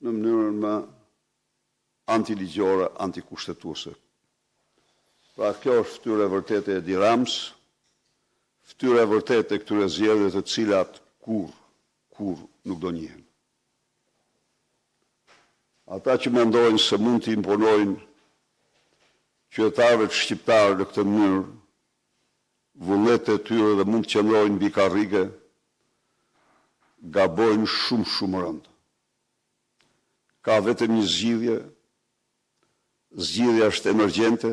Në mënyrën më antiligjore, antikushtetuese. Pra kjo është fytyra e vërtetë e Edi Ramës, fytyra e vërtetë e këtyre zgjedhjeve të cilat kurrë, kurrë nuk do njihen. Ata që mendojnë se mund t'i imponojnë qytetarëve shqiptarë në këtë mënyrë vullnetet e tyre dhe mund të qëndrojnë mbi karrige, gabojnë shumë shumë rëndë. Ka vetëm një zgjidhje, zgjidhja është emergjente,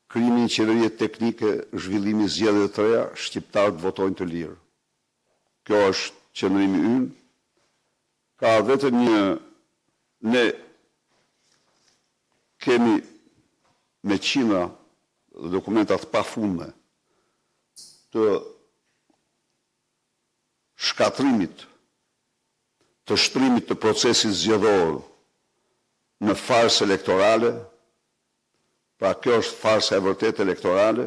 krijimi i një qeverie teknike, zhvillimi i zgjedhjeve të reja, shqiptarët votojnë të lirë. Kjo është qëndrimi ynë. Ka vetëm një ne kemi me qindra dhe dokumenta të pafundme të shkatërrimit të shtrimit të procesit zgjedhor në farsë elektorale, pra kjo është farsa e vërtetë elektorale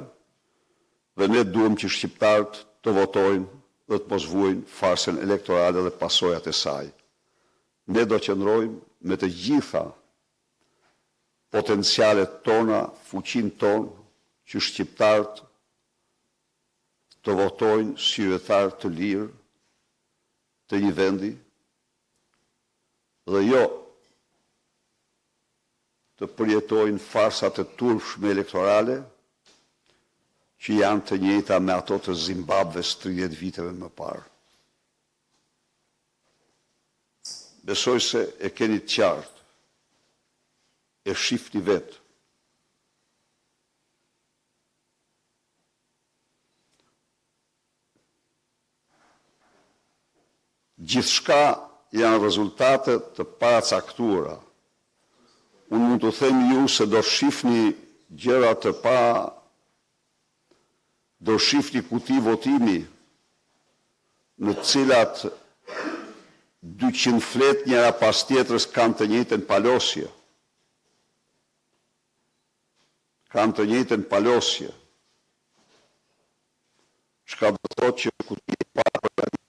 dhe ne duam që shqiptarët të votojnë dhe të mos vuajnë farsën elektorale dhe pasojat e saj. Ne do qëndrojmë me të gjitha potencialet tona, fuqinë tonë, që shqiptarët të votojnë si qytetarë të lirë të një vendi dhe jo të përjetojnë farsat e turpshme elektorale që janë të njëjta me ato të Zimbabves 30 viteve më parë. Besoj se e keni të qartë, e shifni vetë. Gjithçka janë rezultate të paracaktuara. Unë mund t'u them ju se do shifni gjëra të pa, do shifni kuti votimi në të cilat 200 fletë njëra pas tjetrës kanë të njëjtën palosje. Kanë të njëjtën palosje. Çka do të thotë që kutia e parë përgatitur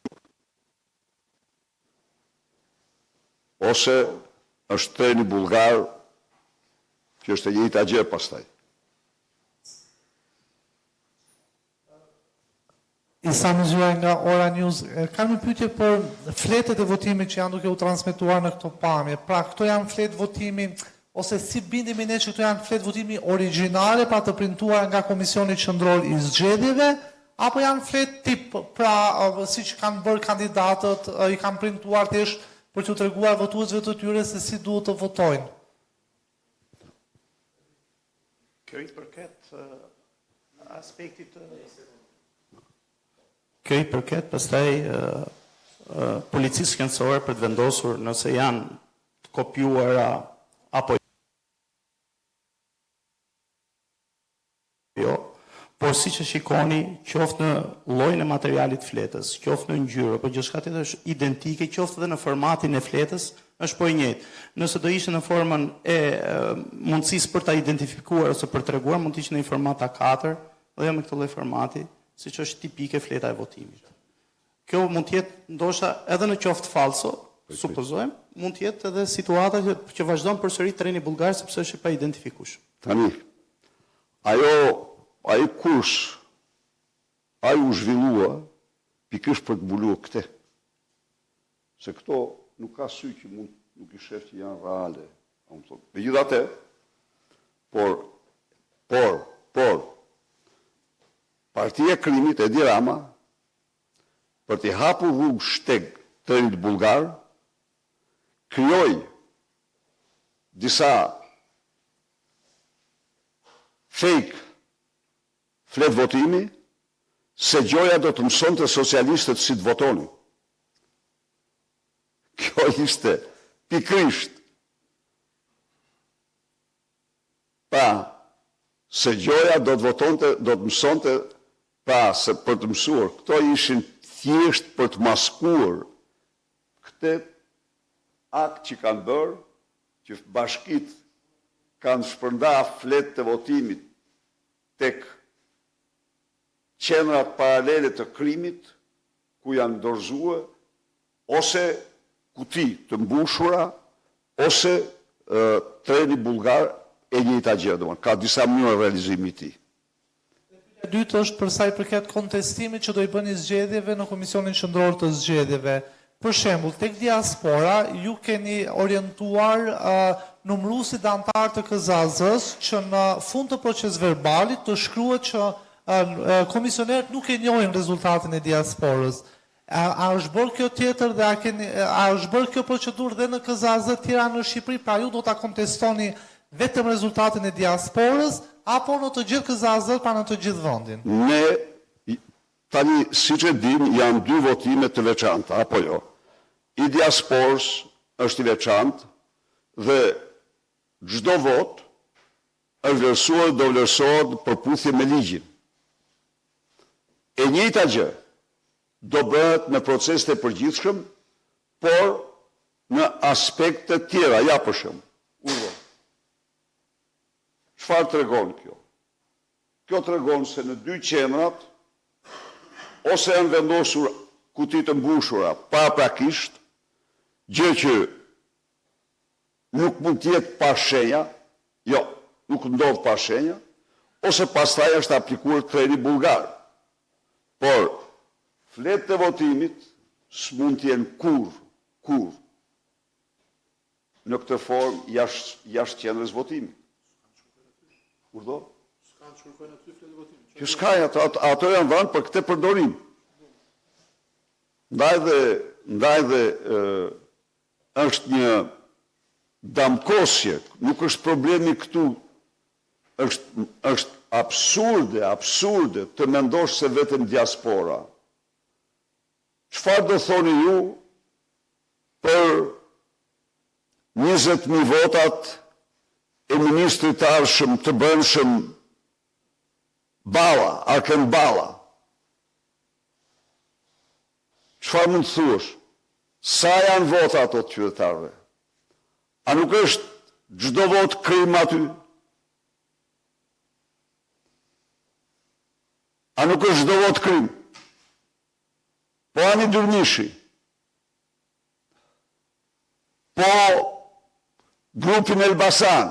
ose është treni bullgar, që është e njëjta gjë pastaj. Isa Myzyraj nga Ora News. Kam një pyetje për fletët e votimit që janë duke u transmetuar në këto pamje. Pra, këto janë fletë votimi ose si bindemi ne që këto janë fletë votimi origjinale, pra të printuara nga Komisioni Qendror i Zgjedhjeve, apo janë fletë tip, pra siç kanë bërë kandidatët, i kanë printuar thjesht për t'u treguar votuesve të tyre se si duhet të votojnë. Kjo i përket aspektit të Kjo i përket pastaj policisë shkencore për të vendosur nëse janë të kopjuara apo jo, por siç e shikoni, qoftë në llojin e materialit fletës, qoftë në ngjyrë apo gjithçka tjetër është identike, qoftë edhe në formatin e fletës, është po i njëjtë. Nëse do ishte në formën e mundësisë për ta identifikuar ose për treguar, mund të ishte në një format A4 dhe jo me këtë lloj formati, siç është tipike fleta e votimit. Kjo mund të jetë ndoshta edhe në qoftë falso, supozojmë, mund të jetë edhe situata që, që vazhdon përsëri treni bullgar sepse është i paidentifikueshëm. Tani, ajo, ai kurs, ai u zhvillua pikërisht për të mbuluar këtë. Se këto nuk ka sy që mund nuk i shef që janë reale. Megjithatë, por, por, por, Partia e Krimit, Edi Rama, për t'i hapur rrugë shteg trenit bullgar, krijoi disa fake fletë votimi, se gjoja do të mësonte socialistët si të votonin. Kjo ishte pikërisht pra se gjoja do të votonte, do të mësonte, pra se për të mësuar, këto ishin thjesht për të maskuar këtë akt që kanë bërë, që bashkitë kanë shpërnda fletë të votimit tek qendrat paralele të krimit, ku janë dorëzuar, ose. Kuti të mbushura ose treni bullgar e njëjta gjë, domethënë ka disa mënyra realizimi i tij. Dhe pyetja e dytë është për sa i përket kontestimit që do i bëni zgjedhjeve në Komisionin Qendror të Zgjedhjeve. Për shembull, tek diaspora ju keni orientuar numëruesit dhe anëtarët e KZAZ-së që në fund të procesverbalit të shkruhet që komisionerët nuk e njohin rezultatin e diasporës. A, a është bërë kjo tjetër dhe a keni a është bërë kjo procedurë dhe në KZAZ të tjera në Shqipëri, pra ju do ta kontestoni vetëm rezultatin e diasporës apo në të gjithë KZAZ-t, pra në të gjithë vendin? Ne tani siç e dimë janë dy votime të veçanta, apo jo? I diasporës është i veçantë dhe çdo votë është vlerësuar dhe do vlerësohet në përputhje me ligjin. E njëjta gjë do bëhet me procesin e përgjithshëm, por në aspekte të tjera. Ja për shembull, urdhëro. Çfarë tregon kjo? Kjo tregon se në dy qendrat ose janë vendosur kuti të mbushura paraprakisht, gjë që Nuk mund të jetë pa shenja, jo, nuk ndodh pa shenja, ose pastaj është aplikuar treni bullgar. Por, fletët e votimit s'mund të jenë kurrë, kurrë, në këtë formë jashtë jashtë qendrës së votimit. Urdhëro? Që s'ka, ato, ato, ato janë dhënë për këtë përdorim. Ndaj dhe, ndaj dhe Është një damkosje, nuk është problemi këtu, është është absurde, absurde të mendosh se vetëm diaspora. Çfarë do thoni ju për 20.000 votat e ministrit të ardhshëm të brendshëm Balla, Arkend Balla? Çfarë mund të thuash? Sa janë vota ato të qytetarëve? A nuk është çdo votë krim aty? A nuk është çdo votë krim? Po Ani Dyrmishi, po grupi në Elbasan.